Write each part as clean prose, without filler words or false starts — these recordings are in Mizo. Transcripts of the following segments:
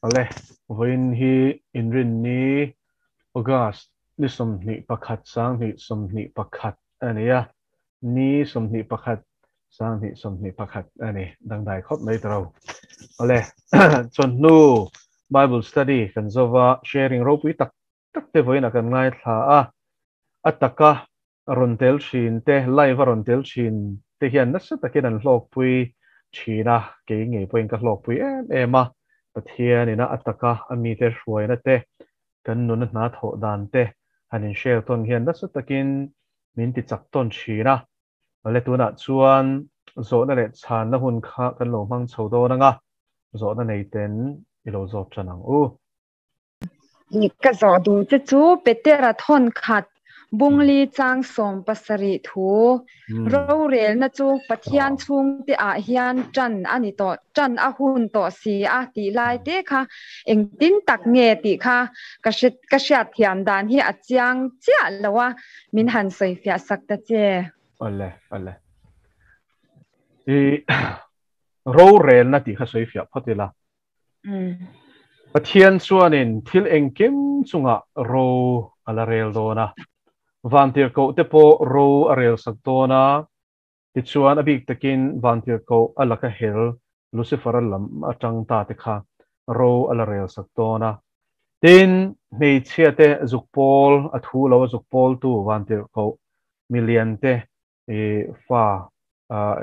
Awle, vawiin hi Inrinni, August ni 21 2021 a ni a, ni 21 2021 a ni, dangdai khawp mai ta ro. Awle, chawhnu Bible study kan zova sharing ropui tak tak te vawiinah kan ngaithla a, a taka rawn tel thin te, live a rawn tel thin te hian nasa takin an hlawkpui thin a, kei ngei pawhin ka hlawkpui em em a, Pathianina a taka a mite hruaina te, kan nuna hna thawh dan te han inshare tawn hian nasa takin min ti chak tawn thin a. Awle tunah chuan zawhna leh chhanna hun kha kan lo hmang chho dawn ang a, zawhna nei ten i lo zawt tan ang u. Ka zawh duh che chu Petera thawn khat Bungli chang 17 thu rorelna chu Pathian chhungte ah hian tan a ni tawh tan a hun tawh si a tih lai te kha engtin tak nge tih kha ka hre ka hriat thiam dan hi a chiang chiah lo a min han sawi fiah sak ta che. Awle awle. I rorelna tih kha sawi fiah phawt ila. Pathian chuanin thil engkim chungah ro a la rel dawn a, vantirhkohte pawh ro a rel sak dawn a, tichuan a bik takin vantirhkoh a laka hel Lucifer-a lam atang ta te kha ro a la rel sak dawn a. Tin, hmeichhiate zuk pawl, a thu lo a zuk pawltu vantirhkoh miliante I fa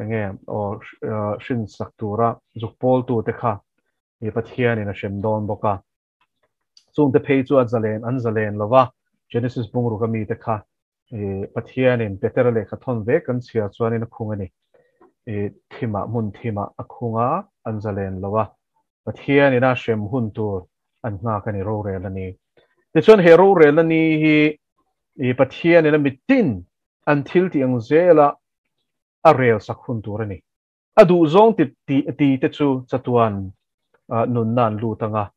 enge aw hrin sak tura zuk pawltu te kha i Pathianin a hrem dawn bawk a. Chungte phei chu a zalen an zalen lo va, Genesis bungruk ami te kha i Pathianin Petera lehkha thawn ve kan chhiar chuanin a khung a ni. I thimah hmun thimah a khung a, an zalen lo a. Pathianin a hrem hun tur an nghak a ni, rorel a ni. Tichuan he rorel a ni hi i Pathianin a mitin an thil tih ang zela a rel sak hun tur a ni. A duh zawng ti ti te chu chatuan nunna an lut ang a,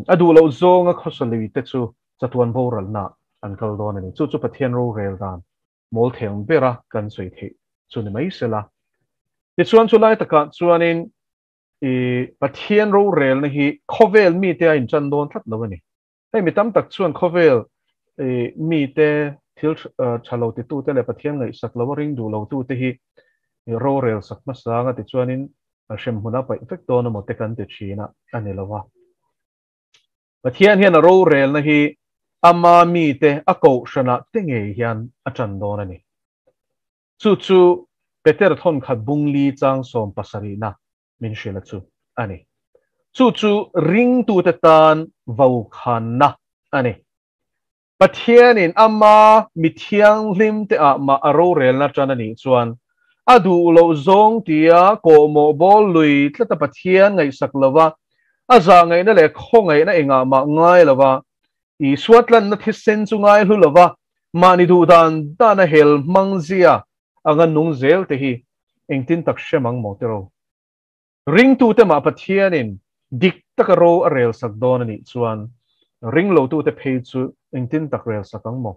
a duh loh zawnga khawsa lui te chu chatuan boralna an kal dawn a ni. Chu chu Pathian rorel dan mawl theng bera kan sawi theih chu ni mai sela. Tichuan chu lai takah chuanin i Pathian rorelna hi khawvel mite a intan dawn tlat lo a ni. Hei mi tam tak chuan khawvel mite thil tha lo titute leh Pathian ngaihsak lo a ring duh lo tute hi rorel sak hmasa anga tichuanin hremhmun a paih vek dawn emaw te kan ti thin a, a ni lo a. Pathian hian a rorelna hi ama mite a kohhranah te ngei hian a tan dawn a ni. Chu chu Peter thawnkhat bungli chang 70na min hrilh a chu a ni. Chu chu ringtute tan vokhanna a ni. Pathianin ama mi thianghlim te ah mah a rorelna tan a nih chuan a duh loh zawng tia kawhmawh bawl lui tlata Pathian ngaihsak lova a zah ngaihna leh khawngaihna engah mah ngai lova Isua tlanna thisen chu ngai hlu lova mahni duh dan dan a hel hmang zia anga nung zel te hi engtin tak hrem ang maw tiro. Ringtute mah Pathianin dik taka ro a rel sak dawn a nih chuan ringlotute phei chu engtin tak rel sak ang maw?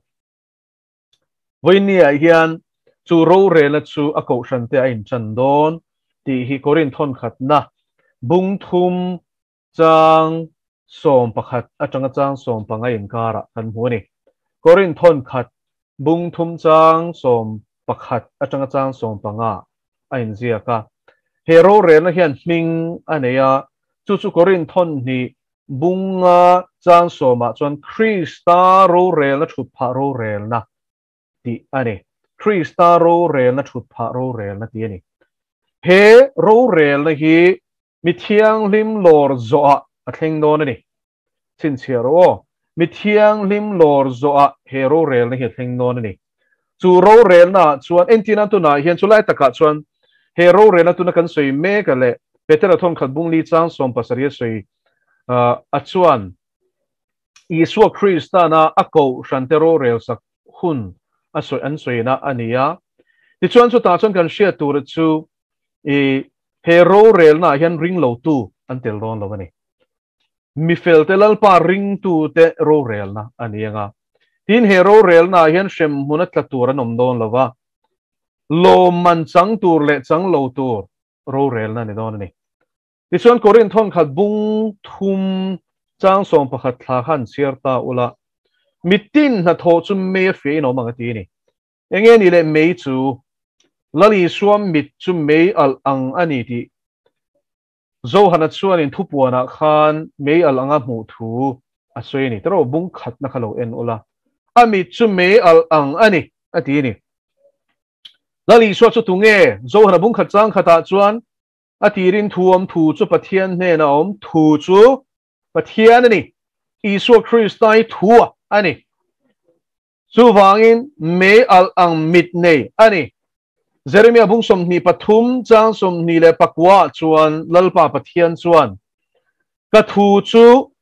Vawinia hian chu rorelna chu a kohhrante a inchan dawn tih hi Korinth thawnkhatna bung thum chang 11 atanga chang 15 inkarah kan hmu a ni. Korinth thawnkhat bung thum chang 11 atanga chang 15 a inziak a. He rorelna hian hming a nei a, chu chu Korinth thawn hnih bunga chang 10ah chuan Krista rorelna thut phah rorelna tih a ni. Krista rorelna thut phah rorelna tih a ni. He rorelna hi mi thianghlim lawr zawhah a thleng dawn a ni. Chhinchhiah rawh aw. Mi thianghlim lawr zawhah he rorelna hi a thleng dawn a ni. Chu rorelna chuan entina tunah hian chu lai takah chuan he rorelna tuna kan sawi mek a leh Petera thawnkhat bungli chang 70 a sawi a chuan Isua Krista na a ko hrante rorel sak hun a sawi an sawina a ni a. Tichuan chu ta chuan kan hriat tur chu i he rorelna hian ring lo tu an tel dawn lo a ni. Mi fel te lalpa ring tu te rorelna a ni anga. Tin he rorelna hian hrem hmun a tla tur an awm dawn lova. Lawm man chang tur leh chang lo tur rorelna ni dawn a ni. Tichuan Korinth thawnkhat bung thum chang 11 thla khan chhiar ta ula, mitin hnathawh chu mei a fiah in awm ang a ti a ni. Enge ni leh mei chu? Lal Isua mit chu mei alh ang a ni tih Zohana chuanin thupuanah khan mei alh anga hmuh thu a sawi a ni. Tiraw bung khatna kha lo en ula, a mit chu mei alh ang a ni a ti a ni. Lal Isua chu tunge? Zohana bung khat chang khatah chuan a tirin thu awm thu chu Pathian hnena awm thu chu Pathian a ni. Isua Krista hi thu a ni. Chuvangin mei alh ang mit nei a ni. Jeremia bung 23 chang 29 chuan Lalpa Pathian chuan ka thu chu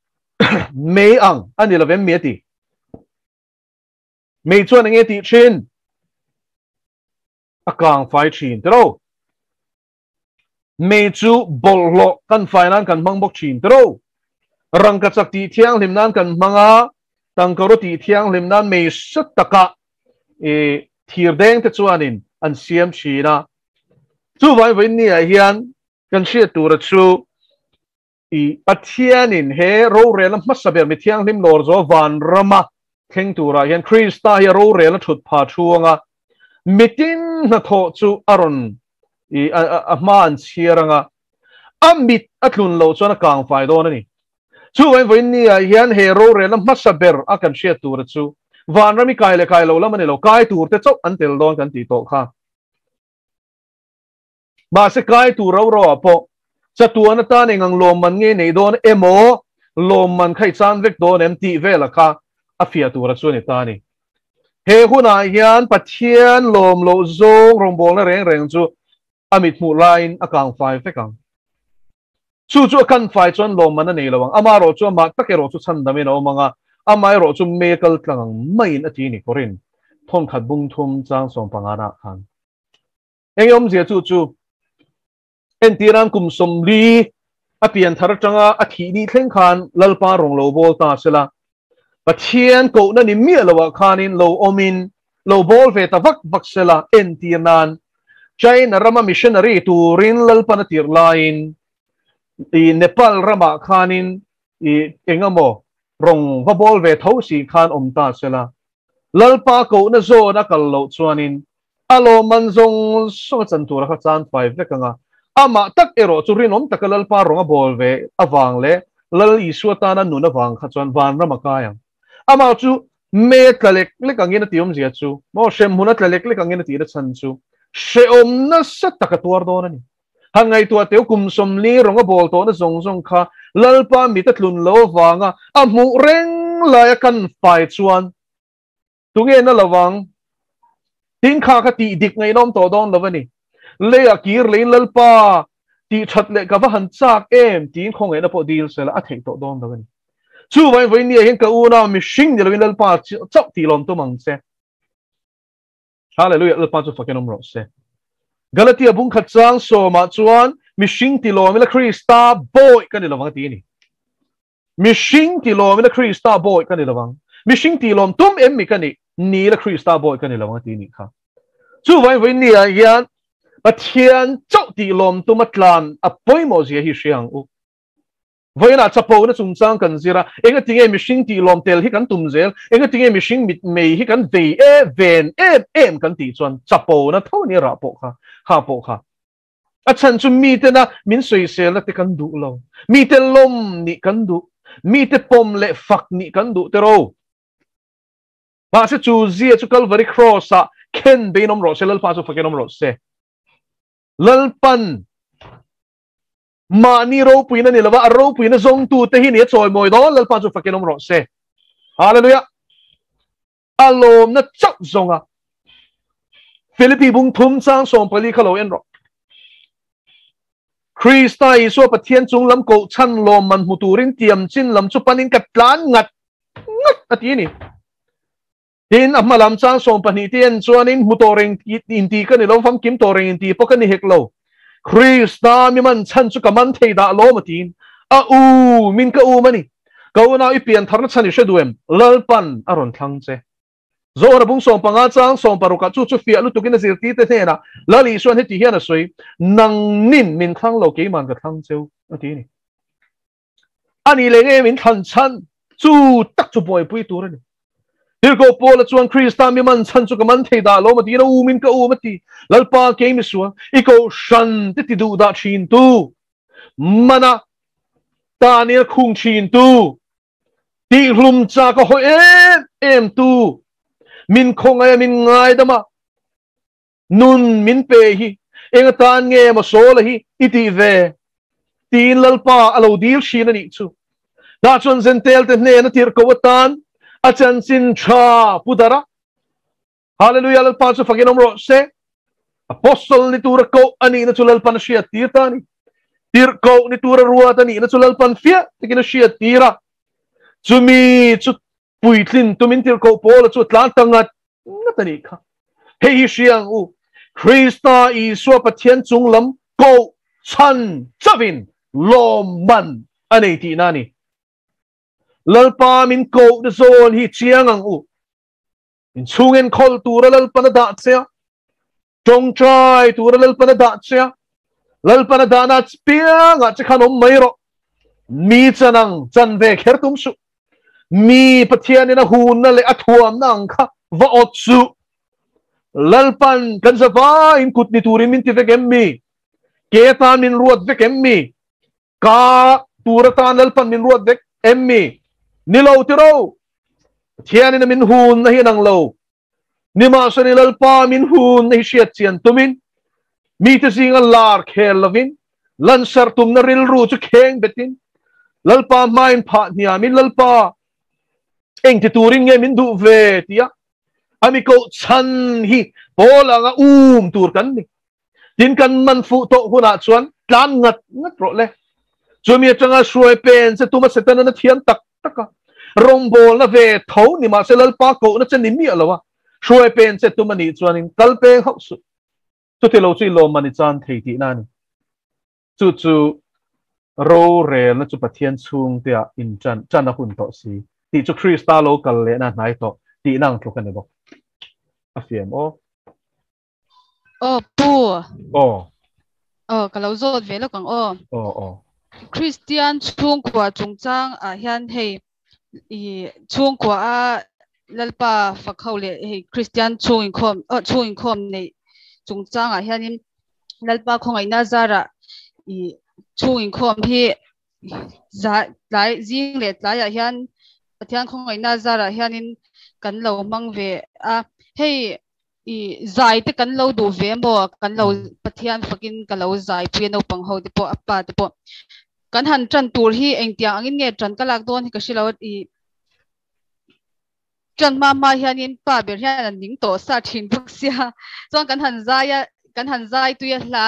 mei ang a ni lovem mi a ti. Mei chuan enge tih thin? A kang fai thin tiro. Mei chu bawlhhlawh kan fai nan kan hmang bawk thin tiro. Rangkachak tih thianghlim nan kan hmang a, tangkaraw tih thianghlim nan mei hre taka i thir deng te chuanin an siam thin a. Chuvangin vawiin ni ah hian kan hriat tura chu i Pathianin he rorelna hmasa ber mi thianghlim lawr zo vanrama thleng turah hian Krista hi a rorelna thut pha thu anga mitin hnathawh chu a rawn i a hma an chhiar anga a mit a tlun loh chuan a kang fai dawn a ni. Chuvangin vawiin ni ah hian he rorelna hmasa ber a kan hriat tura chu vanram i kai leh kai lo lam a ni lo, kai tur te chauh an tel dawn kan tih tawh kha. Mahse kai tur ro ro ah pawh chatuan atan eng ang lawmman nge nei dawn emaw lawmman kha i chan vek dawn em tih vela kha a fiah tura chu a ni ta a ni. He hunah hian Pathian lawm loh zawng rawngbawlna reng reng chu a mit hmuh laiin a kang fai vek ang. Chu chu a kan fai chuan lawmman a nei lo ang. Amaherawh chu amah tak erawh chu chhandamin a awm ang a, amaherawh chu mei a kal tlang ang maiin a ti a ni Korin thawnkhat bung thum chang 15 ah khan. Eng awmzia chu chu entiran kum 40 a pian thar atanga a thih ni thleng khan Lalpa rawng lo bawl ta sela Pathian kohna ni miah loah khanin lo awmin lo bawl ve ta vak vak sela entir nan China rama missionary turin Lalpan a tirh laiin i Nepal ramah khanin i engemaw rawng va bawl ve tho si khan awm ta sela Lalpa kohna zawn a kal loh chuanin a lawmman zawng zawng a chan tura kha chan fai vek anga amah tak erawh chu rinawm taka Lalpa rawng a bawl ve awang leh Lal Isua tana nun awang kha chuan vanram a kai ang. Amah chu me tla lek lek angin a ti awmzia chu maw hremhmun a tla lek lek angin a tih na chhan chu hreawm nasa taka tuar dawn a ni. Han ngaihtuah teu kum 40 rawng a bawl tawhna zawng zawng kha Lalpa mit a tlun lo awanga a hmuh reng laia kan fai chuan tunge na lovang tin kha kha tih dik ngaihnawm tawh dawn lo a ni. Leia kir lein Lalpa tih that leh ka va han chak em tiin khawngaihna pawh dil sela a theih tawh dawn lo a ni. Chuvangin vawiin ni ah hian ka una mihring ni lovin Lalpa chauh tih lawm tum ang che. Hallelujah, Lalpa chu fakin awm rawh se. Galatia bung khat chang 10 chuan mihring ti lawm ila Krista bawi ka ni lovang a ti a ni. Mihring ti lawm ila Krista bawi ka ni lovang. Mihring ti lawm tum em mi ka ni ni ila Krista bawi ka ni lovang a ti ni kha. Chuvangin vawiin ni ah hian Pathian chauh ti lawm tum a tlan a pawimawh zia hi hria ang u. Vawiinah chapo na chungchang kan zir a, enga tinge mihring tih lawm tel hi kan tum zel, enga tinge mihring mit mei hi kan vei e ven em em kan tih chuan chapo na tho ni rah pawh kha kha pawh kha. A chhan chu mitena min sawiselna te kan duh lo, mite lawm nih kan duh, mite pawm leh fak nih kan duh te ro. Mahse chu zia chu Calvary Cross ah khen bein awm rawh se, Lalpa chu fakin awm rawh se. Lalpan mahni ropuina ni lova a ropuina zawng tu te hi ni a chawimawi dawn, Lalpa chu fakin awm rawh se. Hallelujah. A lawmna chauh zawnga Philippi bung thum chang 14 kha lo en rawh. Krista Isua Pathian chung lam koh chan lawm man hmu turin tiam chin lam chu panin ka tlan ngat ngat a ti ni. Tin a hma lam chang 12 te en chuanin hmu tawh reng in ti ka ni lo, famkim tawh reng in ti pawh ka ni hek lo. Krista mi man chan chu ka man thei dah lawm a tiin a u min ka u mani. Ka unau i pian tharna chan i hre duh em? Lalpan a rawn thlang che. Zohra bung 15 chang 16 ah chu chu fiah lutukin a zirtirte hnenah Lal Isuan heti hian a sawi, Nang nin min thlang lo, keiman ka thlang cheu, a ti a ni. A nih leh nge min thlan chhan? Chu tak chu buaipui tur a ni. Tirhkoh Paula chuan Krista mi man chhan chu ka man thei dah lo ma tiin a umin ka um a ti. Lalpa kei misual, i kohhran te ti duh dah thin tu, mana tanin a khung thin tu, Tihhlum chak a hawi em em tu, min khawngaih a min ngaidam a, nun min pe hi eng atan nge maw Sawla hi i tih ve? tiin Lalpa a lo dil thin a nih chu. Tah chuan Zentel te hnen a tirhkoh atan a chanchin tha pu dar a. Hallelujah Lalpa chu fakin awm rawh se. Apostle ni tura koh a nihna chu Lalpan a hriat tir ta a ni. Tirhkoh ni tura ruat a nihna chu Lalpan fiah takin a hriat tir a. Chumi chu puitlin tumin tirhkoh Paula chu a tlan ta ngat ngat a nih kha. Hei hi hria ang u, Krista Isua Pathian chung lam koh chhan chauhin lawmman a nei tihna a ni. Lalpa min koh te zawn hi chiang ang u. Inchhung enkawl tura Lalpan a dah che a, tawngtai tura Lalpan a dah che a, Lalpan a dahna piangah che khan awm mai rawh. Mi chan ang chan ve kher tum suh. Mi Pathianin a hunna leh a thuamna ang kha va awt suh. Lalpan kan zavaiin kut ni turin min ti vek em mi? Ke atan min ruat vek em mi? Ka tur atan Lalpan min ruat vek em mi? Ni lo ti ro. Pathianin a min hun na hi an ang lo. Nimahsela Lalpa min hun na hi hriat chian tumin, mite zinga lar khel lovin, lansar tumna rilru chu kheng betin, Lalpa hmain phah hniamin Lalpa engti turin nge min duh ve tia a mi koh chhan hi pawl anga um tur kan ni. Tin kan man fuh tawh hunah chuan tlan ngat ngat rawh le. Chumi atanga hruai pen che tuma Setanan a thiam tak tak a. Rawngbawlna ve tho ni mahse Lalpa kohna che ni miah lo a. Hruai pen che tum a nih chuanin kal peng hauh suh. Chuti lo chu i lawmman i chan thei tihna a ni. Chu chu rorelna chu Pathian chhungteah in ṭan ṭan a hun tawh si tih chu Krista lo kal lehna hnai tawh tihna ang tluk a ni bawk. A fiam aw. Aw pu. Aw. Aw ka lo zawt ve lawk ang aw. Aw aw. Kristian chhungkua chungchang ah hian hei i chhungkua a Lalpa fak ho leh hei Kristian chhung inkhawm aw chhung inkhawm neih chungchang ah hianin Lalpa khawngaihna zarah i chhung inkhawm hi za tlai zing leh tlaiah hian Pathian khawngaihna zarah hianin kan lo hmang ve a hei I zai te kan lo duh ve maw? Kan lo Pathian fakin ka lo zai pui a naupang ho te pawh a pa te pawh kan han tan tur hi engtiang angin nge tan ka lak dawn hi ka hre lo a i tan hma hma hianin pa ber hian an ning tawh sa thin bawk sia chuan kan han zai a kan han zai tui a hla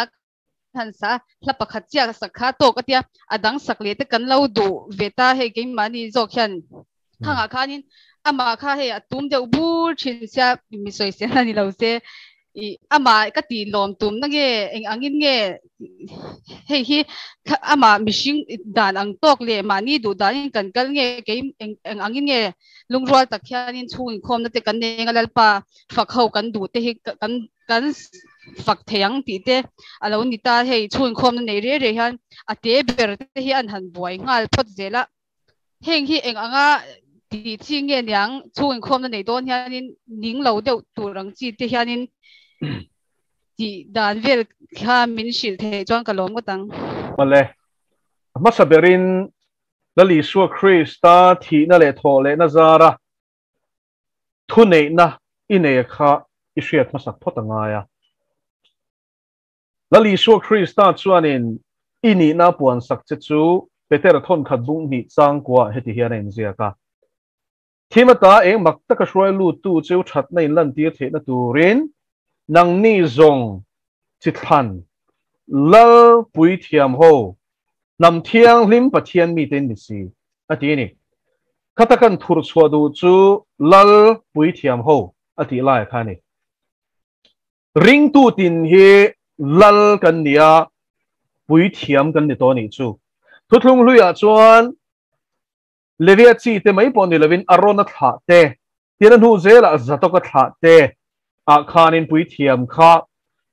han sa hla pakhat chiah sak kha tawk a tia a dang sak leh te kan lo duh ve ta hei keimahni zawk hian khangah khanin amah kha hei a tum deuh bur thin sia mi sawisel a ni lo se i amah ka tih lawm tum na nge eng angin nge hei hi amah mihring dan ang tawk leh mahni duh danin kan kal nge kei eng eng angin nge lungrual tak hianin chhung inkhawmna te kan nei anga Lalpa fak ho kan duh te hi kan kan fak thei ang tih te a lo ni ta. Hei chhunkhawmna nei rei rei hian a te ber te hi an han buai nghal phawt zel a. Heng hi eng anga tih chi nge niang chhunkhawmna nei dawn hianin ning lo deuh tur ang chi te hianin tih dan vel kha min hrilh theih chuan ka lawm ngawt ang. Mawle, a hmasa berin Lal Isua Krista thihna leh thawh lehna zara Thuneihna i nei kha i hriat hmasak phawt a ngai a. Lal Isua Krista chuanin i nihna a puansak che chu Petera thawnkhat bung hnih changkua heti hian a inziak a, Thim ata eng mak taka hruai luttu cheu thatna in lantir theihna turin nangni zawng chi thlan Lal puithiam ho hnam thianghlim Pathian mite in ni si, a ti a ni. Khata kan thur chhuah duh chu Lal puithiam ho a tih lai kha a ni. Ringtu tin hi Lal kan ni a, puithiam kan ni tawh a nih chu. Thuthlung hluiah chuan Levia chi te mai pawh ni lovin Arona thlah te. Tin a hnu zelah Zatoka thlah te ah khanin puithiam kha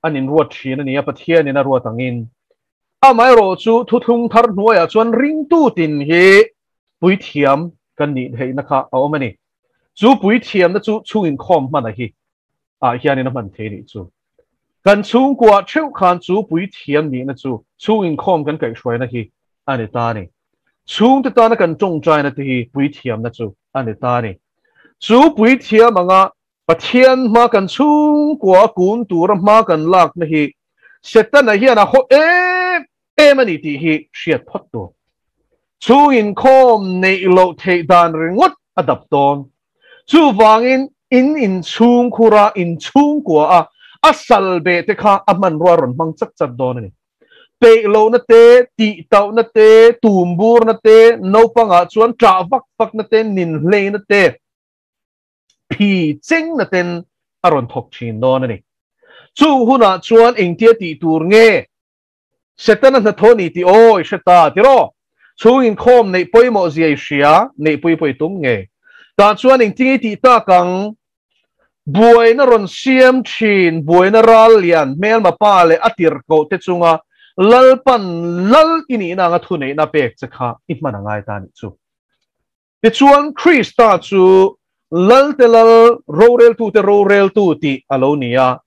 an inruat thin a ni a, Pathianin a ruat angin. Amaherawhchu thuthlung thar hnuaiah chuan ringtu tin hi puithiam kan nih theihna kha a awm a ni. Chu puithiamna chu chhunginkhawm hmana hi ah hianin a hman thei nih chu. Kan chhungkua theuh khan chu puithiam nihna chu chhunginkhawm kan kaihhruaina hi a ni ta a ni. Chhungte tana kan tawngtaina te hi puithiamna chu a ni ta a ni. Chu puithiam anga Pathian hma kan chhungkua kun tura hma kan lakna hi Setana hian a haw em em a ni tih hi hriat phawt tur. Chhunginkhawm neih loh theih dan ringawt a dap dawn. Chuvangin in inchhungkhura inchhungkua a a sal beh te kha a hmanrua rawn hmang chat chat dawn a ni. Peih lohna te, tih tauhna te, tum burna te, naupangah chuan ṭah vak vakna te, ninhleina te, phi chengna ten a rawn thawk ṭhin dawn a ni. Chung hunah chuan engtia tih tur nge? Setana hnathawh ni tih aw i hre ta tiraw? Chhung inkhawm neih pawimawh zia i hria, neih pui pawh i tum nge? Tah chuan engtinge i tih tak ang? Buaina rawn siam thin, buaina ral lian, hmelma pa leh a tirhkoh te chunga Lalpan lal i nihna anga thuneihna pek che kha i hman a ngai ta nih chu. Tichuan, Krista chu Lalte Lal, Roreltute Roreltu tih a lo ni a.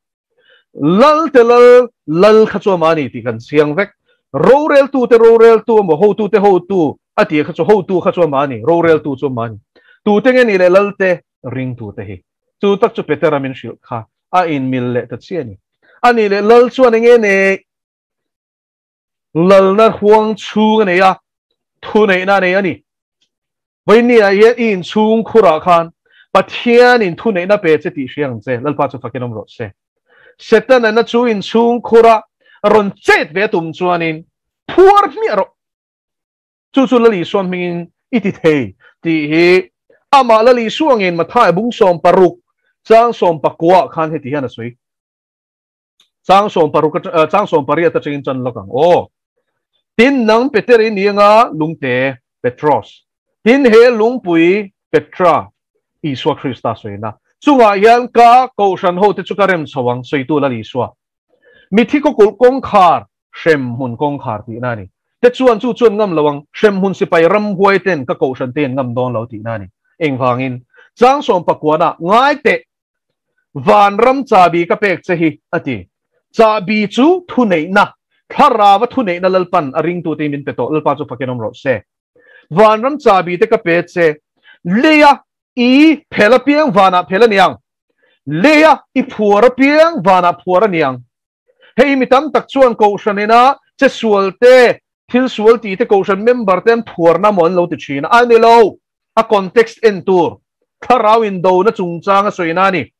Lalte Lal, Lal kha chu amah a ni tih kan chiang vek. Roreltute Roreltu emaw Hotute Hotu a tih kha chu Hotu kha chu amah a ni, Roreltu chu amah a ni. Tute nge ni leh Lalte ringtute hi? Chu tak chu Petera min hrilh kha a inmil leh ta chiah a ni. A nih leh Lal chuan enge nei? Lalna huang chhung a nei a, thuneihna a nei a ni. Vawinia hian i inchhung khurah khan Pathianin thuneihna pe che tih hria ang che, Lalpa chu fakin awm rawh se. Setana chu inchhung khura rawn chet ve a tum chuanin phuar hmiah rawh. Chu chu Lal Isua hmingin i ti thei tih hi amah Lal Isua ngin Mathai bung 16 chang 19 khan heti hian a sawi. Chang 16 chang 18 atangin chan lawk ang aw. Tin nang Peter i ni anga lungte Petros. Tin he lungpui Petra Isua Krista sawina. Chungah hian ka kohhran ho te chu ka rem chho ang sawitu Lal Isua. Mithi kawkulh kawngkhar hremhmun kawngkhar tihna a ni. Te chuan chu chuan ngam lo ang hremhmun sipai ramhuai ten ka kohhran te an ngam dawn lo tihna a ni. Engvangin chang 19 ngai teh Vanram chahbi ka pek che hi, a ti. Chahbi chu thuneihna, thlarava thuneihna Lalpan a ringtute hi min pe tawh, Lalpa chu fakin awm rawh se. Vanram chahbi te ka pe che, leia i phel apiang vanah phel a niang, leia i phuar apiang vanah phuar a niang. Hei mi tam tak chuan kohhran ina che sual te, thil sual tih te kohhran member te an phuarna maw an lo ti thin a, a ni lo. A context en tur, thlarau indona chungchang a sawina a ni.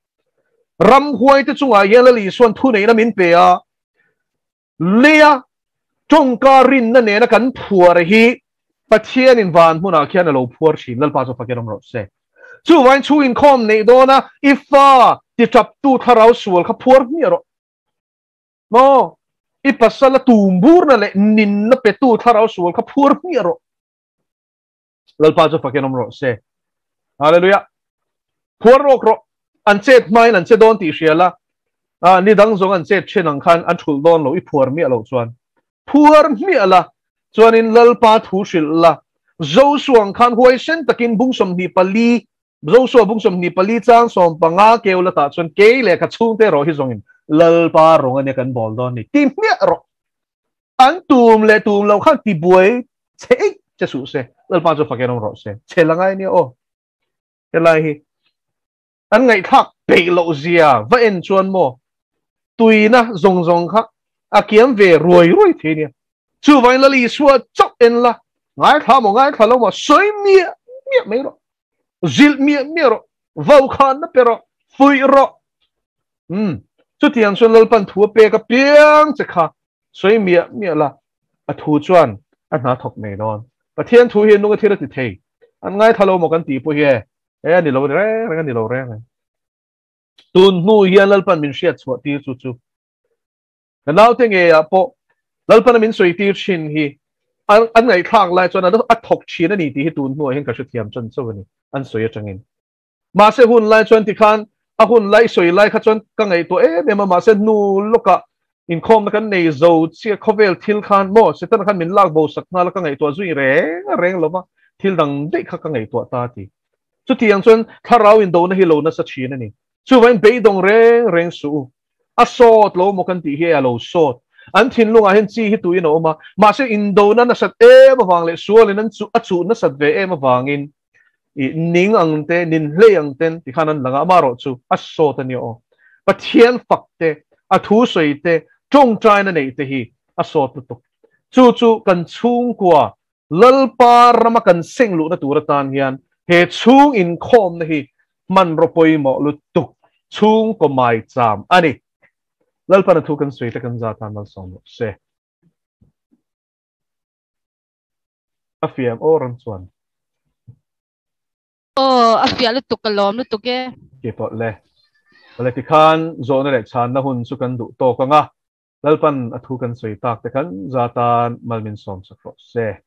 Ramhuai te chungah hian Lal Isuan thuneihna min pe a, leia tawngka rinna nena kan phuar hi Pathianin van hmunah khian a lo phuar thin, Lalpa chu fakin awm rawh se. Chuvain chhung inkhawm neih dawna i fa tichaptu thlarau sual kha phuar hmiah rawh. Maw? I pasala tumburna leh ninna petu thlarau sual kha phuar hmiah rawh. Lalpa chu fakin awm rawh se. Hallelujah. Phuar rawk rawh. An chet hmain an che dawn tih hria la. Ah, ni dang zawng an chet thin ang khan an thulh dawn lo i phuar miah lo chuan. Phuar hmiah la. Chuanin Lalpa thu hrilh la. Joshua ang khan huaisen takin bung 24 Joshua bung 24 chang 15 keu la tah chuan kei leh ka chhungte erawh hi zawngin Lalpa rawng ania kan bawl dawn ni. Ti hmiah rawh. An tum leh tum lo khan ti buai che eih che suh se. Lalpa chu fakin awm rawh se. Che la ngai nia aw. Helai hi an ngaihthlak peih loh zia va en chuan maw tuina zawng zawng kha a kiam ve ruai ruai thei nia. Chuvain Lal Isua chauh en la, ngaithla maw ngaithla lo maw sawi miah miah mai rawh. Zilh miah miah rawh. Vau khan na pe rawh. Fuih rawh. Umm chutiang chuan Lalpan thu a pek apiang che kha sawi miah miah la, a thu chuan a hna thawk mai dawn. Pathian thu hi nung a thil a ti thei. An ngaithla lo maw kan tih pawh hi e, e a ni lo reng reng a ni lo reng reng. Tun hnu hian Lalpan min hriat chhuah tir chu chu. Ka naute ngeiah pawh Lalpan a min sawi tir thin hi an ngaihthlak lai chuan a thawk thin a ni tih hi tun hnuah hian ka hrethiam chan chauh a ni, an sawi atangin. Mahse hun lai chuan tikhan a hun lai sawi lai kha chuan ka ngaihtuah em em a, mahse hnu lawkah inkhawmna kan nei zo chiah khawvel thil khan maw Setana khan min lak bo sak nghal a ka ngaihtuah zui reng reng lo va, thil dang daih kha ka ngaihtuah ta a ti. Chutiang chuan thlarau indona hi lo nasa thin a ni. Chuvangin beidawng reng reng suh u. A sawt lo maw kan tih hi a lo sawt. An thinlungah hian chi hi tuin a awm a, mahse indona nasat em avang leh sualin an chuh a chuh nasat ve em avangin i ning ang te, nin hlei ang ten ti khan an lang a, amaherawh chu a sawt a nia aw. Pathian fak te, a thu sawi te, tawngtaina neih te hi a sawt lutuk. Chu chu kan chhungkua Lalpa rama kan seng luhna tur atan hian he chhung inkhawmna hi hmanraw pawimawh lutuk chhungkaw maicham a ni. Lalpana thu kan sawi te kan za tan malsawm rawh se. A fiam aw ram chuan. Aw, a fiah lutuk ka lawm lutuk e. Ke pawh le. Awle tikhan zawhna leh chhanna hun chu kan duh tawk ang a. Lalpan a thu kan sawi tak te kan za tan mal min sawm sak rawh se.